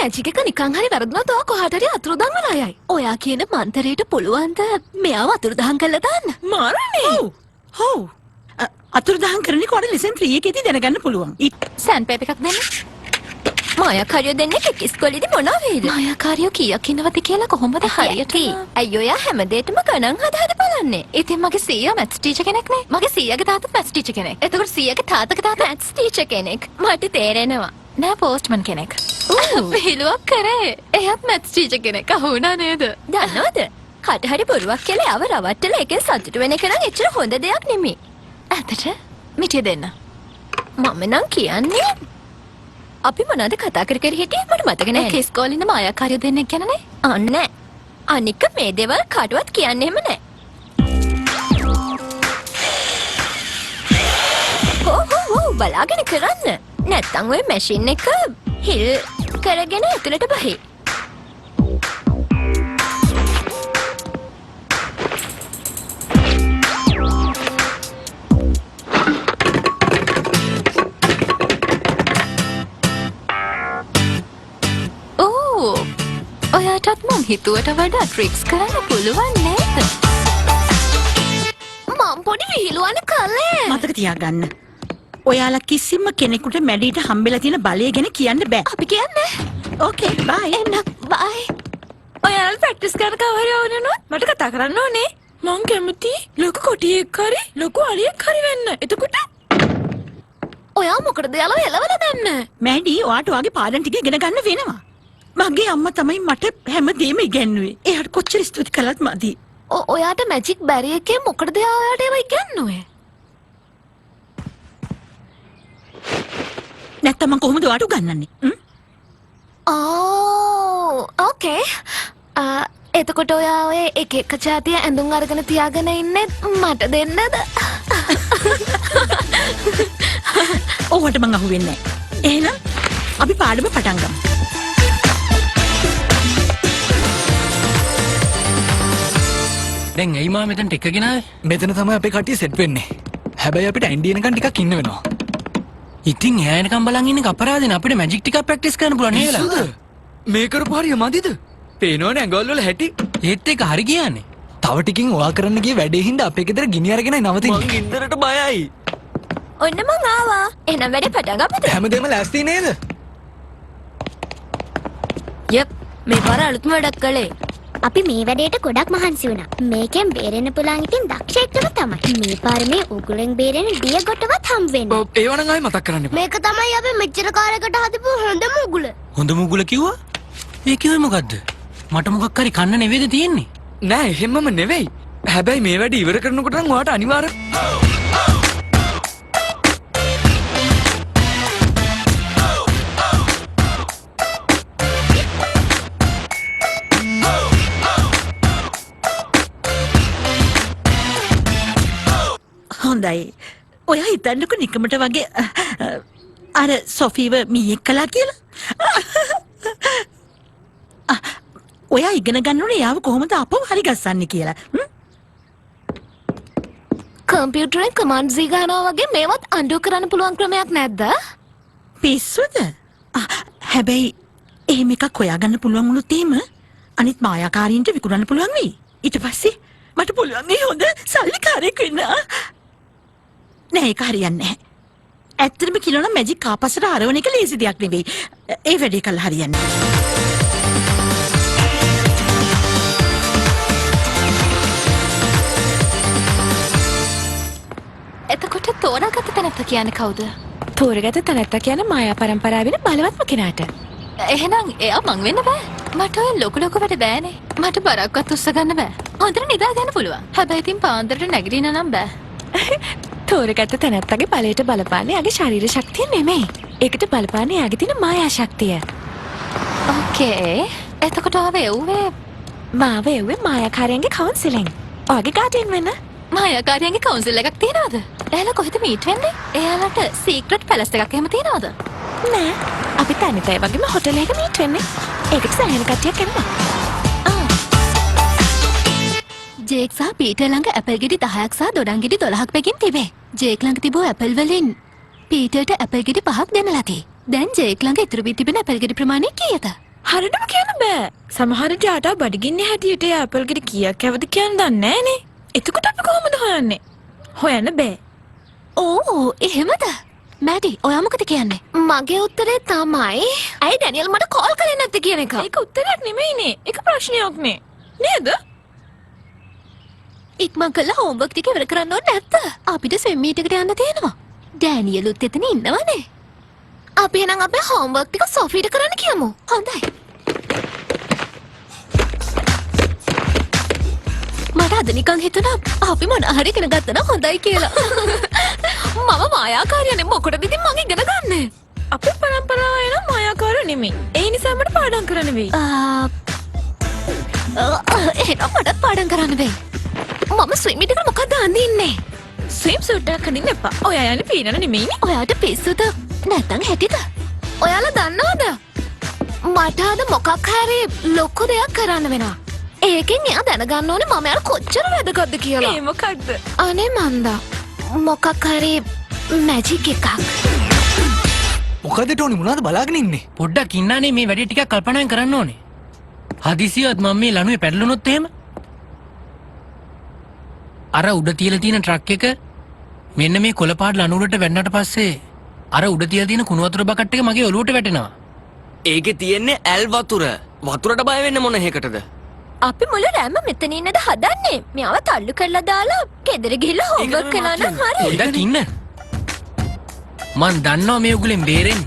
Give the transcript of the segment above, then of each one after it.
Magic එක නිකන් හරි වැරදුනොත් ඔයා කොහාට හරි අතුරුදන් වෙලා යයි. ඔයා කියන මන්තරේට පුළුවන් ද මෙයාව අතුරුදහන් කරලා දාන්න? මාරනේ. ඔව්. ඔව්. අතුරුදහන් කරන එක ඔයාලට ලෙසන් 3 එකේදී දැනගන්න පුළුවන්. සෑන්ඩ් පේපර් එකක් දෙන්න. මායාකාරියෝ දෙන්නෙක් එක් ඉස්කෝලේදී මොනවා වෙයිද? මායාකාරියෝ කීයක් ඉන්නවද කියලා කොහොමද හරියට? ඇයි ඔයා හැම දෙයකටම ගණන් හද හද බලන්නේ? ඉතින් මගේ සීයා මැත්ස් ටීචර් කෙනෙක් නේ. මගේ සීයාගේ තාත්තත් මැත්ස් ටීචර් කෙනෙක්. එතකොට සීයාගේ තාත්තගේ තාත්තා මැත්ස් ටීචර් කෙනෙක්. මට තේරෙනවා. නෑ පෝස්ට්මන් කෙනෙක්. පිළිලුවක් කරේ. එයාත් මැත්ස් ටීචර් කෙනෙක්. අහු වුණා නේද? දන්නවද? කට හරි බොරුවක් කියලා එයාව රවට්ටලා ඒකෙන් සතුටු වෙන එක නම් එච්චර හොඳ දෙයක් නෙමෙයි. ඇත්තට මිටිය දෙන්න. මම නම් කියන්නේ අපි මොනවද කතා කර කර හිටියේ මට මතක නෑ. ඒක ඉස්කෝලේ ඉන්න මායාකාරියෝ දෙන්නෙක් ගැනනේ. අන්න නෑ. අනික මේ දේවල් කාටවත් කියන්නේ එහෙම නෑ. හෝ හෝ හෝ බලාගෙන කරන්න. නැත්තම් ඔය මැෂින් එක හිල් කරගෙන ඇතුළට බහි. ඕ ඔයාටත් මං හිතුවට වඩා ට්‍රික්ස් කරන්න පුළුවන් නේද? මං පොඩි විහිළුවන කළේ. මතක තියාගන්න. ඔයාලා කිසිම කෙනෙකුට මැඩිට හම්බෙලා තියෙන බලය ගැන කියන්න බෑ. අපි කියන්නේ. ඕකේ බයි. එන්න බයි. ඔයාලා ප්‍රැක්ටිස් කරන කවර ඕන වුණොත් මට කතා කරන්න ඕනේ. මං කැමති ලොකු කොටියෙක් හරි ලොකු අලියෙක් හරි වෙන්න. එතකොට ඔයා මොකටද යාළුව එලවලා දැම්මේ? මැඩි ඔයාට ඔයාගේ පාඩම් ටික ඉගෙන ගන්න වෙනවා. මගේ අම්මා තමයි මට හැමදේම ඉගැන්නුවේ. එයාට කොච්චර ස්තුති කළත් මදි. ඔයාට මැජික් බැරි එකේ මොකටද එයා ඔයාට ඒවා ඉගැන්නුවේ? නැත්තම් මං කොහොමද ඔයාට උගන්වන්නේ? ඕ ඕකේ. එතකොට ඔයා ඔය එක එක ජාතිය ඇඳුම් අරගෙන තියාගෙන ඉන්නේ මට දෙන්නද? ඔව්වට මං අහුවෙන්නේ නෑ. එහෙනම් අපි පාඩම පටන් ගමු. දැන් ඇයි මා මෙතනට එකගෙන ආවේ? මෙතන තමයි අපේ කට්ටිය සෙට් වෙන්නේ. හැබැයි අපිට ඇන්ඩි එනකන් ටිකක් ඉන්න වෙනවා. ඉතින් එයා එනකන් බලන් ඉන්න එක අපරාධනේ. අපිට මැජික් ටිකක් ප්‍රැක්ටිස් කරන්න පුළුවන් නේද? පිස්සුද? මේ කරපු හරිය මදිද? පේනවනේ ඇඟවල් වල හැටි. ඒත් ඒක හරි කියන්නේ. තව ටිකින් ඔයා කරන්න ගිය වැඩේ හින්දා අපේ ගෙදර ගිනි අරගෙනයි නවතින්නේ. මං ගින්දරට බයයි. ඔන්න මං ආවා. එහෙනම් වැඩේ පටන් ගමුද? හැමදේම ලෑස්ති නේද? යප්. මේ පාර අලුත්ම වැඩක් කළේ. අපි මේ වැඩේට ගොඩක් මහන්සි වුණා. මේකෙන් බේරෙන්න පුළුවන් ඉතින් දක්ෂයෙක්ටම තමයි. මේ පාර මේ උගුරෙන් බේරෙන ඩිය ගොටවත් හම් වෙන්නේ. ඔව්, ඒව නම් ආයෙ මතක් කරන්න එපා. මේක තමයි අපි මෙච්චර කාලයකට හදපු හොඳම උගුල. හොඳම උගුල කිව්වා? ඒ කිව්වේ මොකද්ද? මට මොකක් හරි කන්න නෙවෙයිද තියෙන්නේ? නෑ, එහෙමම නෙවෙයි. හැබැයි මේ වැඩ ඉවර කරනකොට නම් ඔයාට අනිවාර්ය හොඳයි. ඔයා හිතන්නකෝ නිකමට වගේ අර සොෆීව මීයෙක් කළා කියලා. ඔයා ඉගෙන ගන්න ඕනේ එයාව කොහොමද අපව හරි ගස්සන්නේ කියලා. කම්පියුටරෙන් කමාන්ඩ් සී ගහනවා වගේ මේවත් අන්ඩු කරන්න පුළුවන් ක්‍රමයක් නැද්ද? පිස්සුද? හැබැයි එහෙම එකක් හොයාගන්න පුළුවන් වුණොත් එහෙම අනිත් මායාකාරීන්ට විකුණන්න පුළුවන් වෙයි. ඊට පස්සේ මට පුළුවන් මේ හොඳ සල්ලිකාරයෙක් වෙන්න. නෑ, ඒක හරියන්නේ නැහැ. ඇත්තටම කියනවා නම් මැජික් කාපසට හරවන එක ලේසි දෙයක් නෙවෙයි. ඒ වැඩේ කළා හරියන්නේ නැහැ. එතකොට තෝරාගත්ත තැනැත්තා කියන්නේ කවුද? තෝරගත්ත තැනැත්තා කියන්නේ මායා පරම්පරාවේ වෙන බලවත්ම කෙනාට. එහෙනම් එයා මං වෙන්න බෑ. මට ඔය ලොකු ලොකු වැඩ බෑනේ. මට බරක්වත් උස්ස ගන්න බෑ. හොඳට නිදා ගන්න පුළුවන්. හැබැයි ඉතින් පාන්දරට නැගිටින්න නම් බෑ. තෝරගත්ත තැනැත්තගේ බලයට බලපාන්නේ එයාගේ ශරීර ශක්තිය නෙමෙයි. ඒකට බලපාන්නේ එයාගේ තියෙන මායා ශක්තිය. ඕකේ. එතකොට ආව එව්වේ මාව එව්වේ මායාකාරයන්ගේ කවුන්සිලෙන්. ඔයාගේ ගාඩියන් වෙන්න. මායාකාරයන්ගේ කවුන්සිල් එකක් තියනවද? එයාලා කොහෙද මීට් වෙන්නේ? එයාලට සීක්‍රට් පැලස් එකක් එහෙම තියනවද? නෑ. අපි තනිතය වගේම හොටල් එකක මීට් වෙන්නේ. ඒකට සෑහෙන කට්ටියක් එනවා. ජේක් සහ පීටර් ළඟ ඇපල් ගෙඩි 10ක් සහ දොඩම් ගෙඩි 12ක් බැගින් තිබේ. ජේක් ළඟ තිබූ ඇපල් වලින් පීටර්ට ඇපල් ගෙඩි 5ක් දෙන්න ලදී. දැන් ජේක් ළඟ ඉතුරු වී තිබෙන ඇපල් ගෙඩි ප්‍රමාණය කීයද? හරියටම කියන්න බෑ. සමහර විට යාට බඩගින්නේ හැටියට ඒ ඇපල් ගෙඩි කීයක් කැවද කියන්න දන්නේ නෑනේ. එතකොට අපි කොහොමද හොයන්නේ? හොයන්න බෑ. ඕ එහෙමද? මැඩි ඔයා මොකද කියන්නේ? මගේ උත්තරේ තමයි ඇයි ඩැනියල් මට කෝල් කරේ නැත්තේ කියන එක. ඒක උත්තරයක් නෙමෙයිනේ. ඒක ප්‍රශ්නයක් නේ. නේද? ඉක්මන් කරලා හෝම්වර්ක් ටික ඉවර කරන්න ඕනේ නැද්ද? අපිට ස්විම් මීට් එකට යන්න තියෙනවා. ඩැනියලුත් එතන ඉන්නවනේ. අපි එහෙනම් අපේ හෝම්වර්ක් ටික සොෆීට කරන්න කියමු. හොඳයි. මට අද නිකන් හිතුණා අපි මොන හරි ඉගෙන ගත්තා නම් හොඳයි කියලා. මම මායාකාරියනේ, මොකටද ඉතින් මං ඉගෙන ගන්නෙ? අපේ පරම්පරාව එනම් මායාකාරයෝ නෙමෙයි. ඒ නිසා මට පාඩම් කරන්න වෙයි. එහෙනම් මටත් පාඩම් කරන්න වෙයි. මම ස්විම් මීට් එකට මොකක්ද අඳින්නේ? ස්විම් සූට් එකක් අඳින්න එපා. ඔයා යන්නේ පීනන නෙමෙයිනේ. ඔයාට පිස්සුද? නැත්තම් හැටිද? ඔයාලා දන්නවද? මට අද මොකක් හරි ලොකු දෙයක් කරන්න වෙනවා. ඒකෙන් එයා දැනගන්න ඕනේ මම යාර කොච්චර වැදගත්ද කියලා. ඒ මොකක්ද? අනේ මන්දා, මොකක් හරි මැජික් එකක්. මොකද ටෝනි මොනවද බලාගෙන ඉන්නේ? පොඩ්ඩක් ඉන්නනේ, මේ වැඩේ ටිකක් කල්පනාවෙන් කරන්න ඕනේ. හදිසියවත් මම මේ ලණුවේ පැටලුනොත් එහෙම? අර උඩ තියලා තියෙන ට්‍රක් එක මෙන්න මේ කොළ පාට ලණු වලට වැටුණාට පස්සේ අර උඩ තියලා තියෙන කුණු වතුර බකට් එක මගේ ඔලුවට වැටෙනවා. ඒකේ තියෙන්නේ ඇල් වතුර. වතුරට බය වෙන්න මොන හේකටද? අපි මුළු රෑම මෙතන ඉන්නද හදන්නේ? මෙයාව තල්ලු කරලා දාලා ගෙදර ගිහිල්ලා හෝම්වර්ක් කළා නම් හරි. පොඩ්ඩක් ඉන්න. මං දන්නවා මේ උගුලෙන් බේරෙන්න.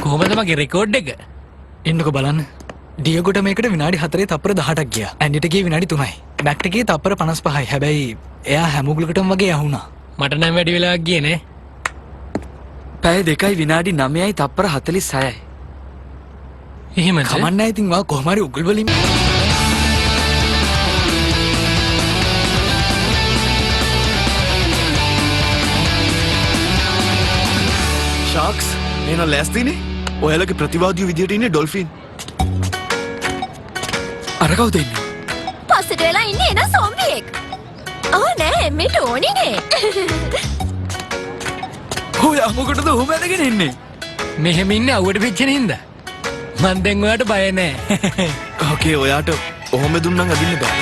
කොහොමද මගේ රෙකෝඩ් එක? එන්නකෝ බලන්න. ඩියගොට මේකට විනාඩි 4 තප්පර 18ක් ගියා. ඇන්ඩිට ගියේ විනාඩි 3යි. මැක්ට ගියේ තප්පර 55යි. හැබැයි එයා හැම උගලකටම වගේ ඇහුණා. මට නම් වැඩි වෙලාවක් ගියේ නෑ. පැය 2යි විනාඩි 9යි තප්පර 46යි. එහෙමද? කමක් නෑ ඉතින් ඔයා කොහොම හරි උගුල් වලින් ෂාක්ස් එහෙනම් ලෑස්තිනේ? ඔයාලගේ ප්‍රතිවාදියෝ විදියට ඉන්නේ ඩොල්ෆින්. අර කවුද ඉන්නේ? පස්සට වෙලා ඉන්නේ එන සොම්බියෙක්. ඕ නෑ මේ ටෝනිනේ. ඔයා මොකටද ඔහොම ඇදගෙන ඉන්නේ? මෙහෙම ඉන්නේ අවුවට පිච්චෙන හින්දා. මං දැන් ඔයාට බය නෑ. ඕකේ ඔයාට ඔහොම දුන්නම් අදින්න බෑ.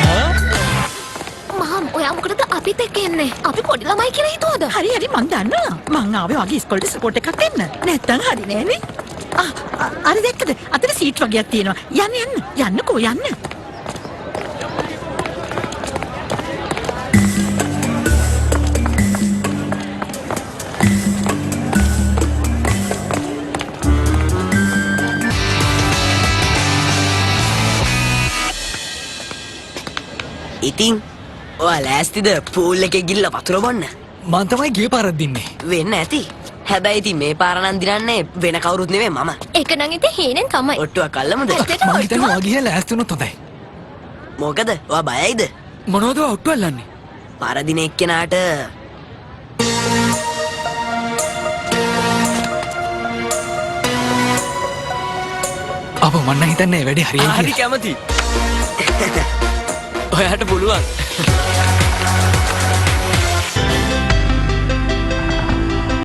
මහම් ඔයා මොකටද අපිත් එක්ක එන්නේ? අපි පොඩි ළමයි කියලා හිතුවද? හරි හරි මං දන්නවා. මං ආවේ වගේ ඉස්කෝලේට සපෝට් එකක් දෙන්න. නැත්තම් හරි නෑනේ. අර දැක්කද? අතන සීට් වගේක් තියෙනවා. යන්න යන්න. යන්නකෝ යන්න. ඉතින් ඔයා ලෑස්තිද පූල් එකේ ගිහිල්ලා වතුර බොන්න? මං තමයි ගිය පාරක් දින්නේ. වෙන්න ඇති. හැබැයි ඉතින් මේ පාර නම් දිනන්නේ වෙන කවුරුත් නෙමෙයි මම. ඒක නම් ඉතින් හීනෙන් තමයි. ඔට්ටුවක් අල්ලමුද? මං හිතන්නේ ඔයා ගිහිල්ලා ලෑස්ති වුණොත් හොඳයි. මොකද? ඔයා බයයිද? මොනවද ඔයා ඔට්ටු අල්ලන්නේ? පරදින එක්කෙනාට අපෝ මං නම් හිතන්නේ වැඩේ හරියයි හරි කියලා. කැමති. ඔයාට පුළුවන්.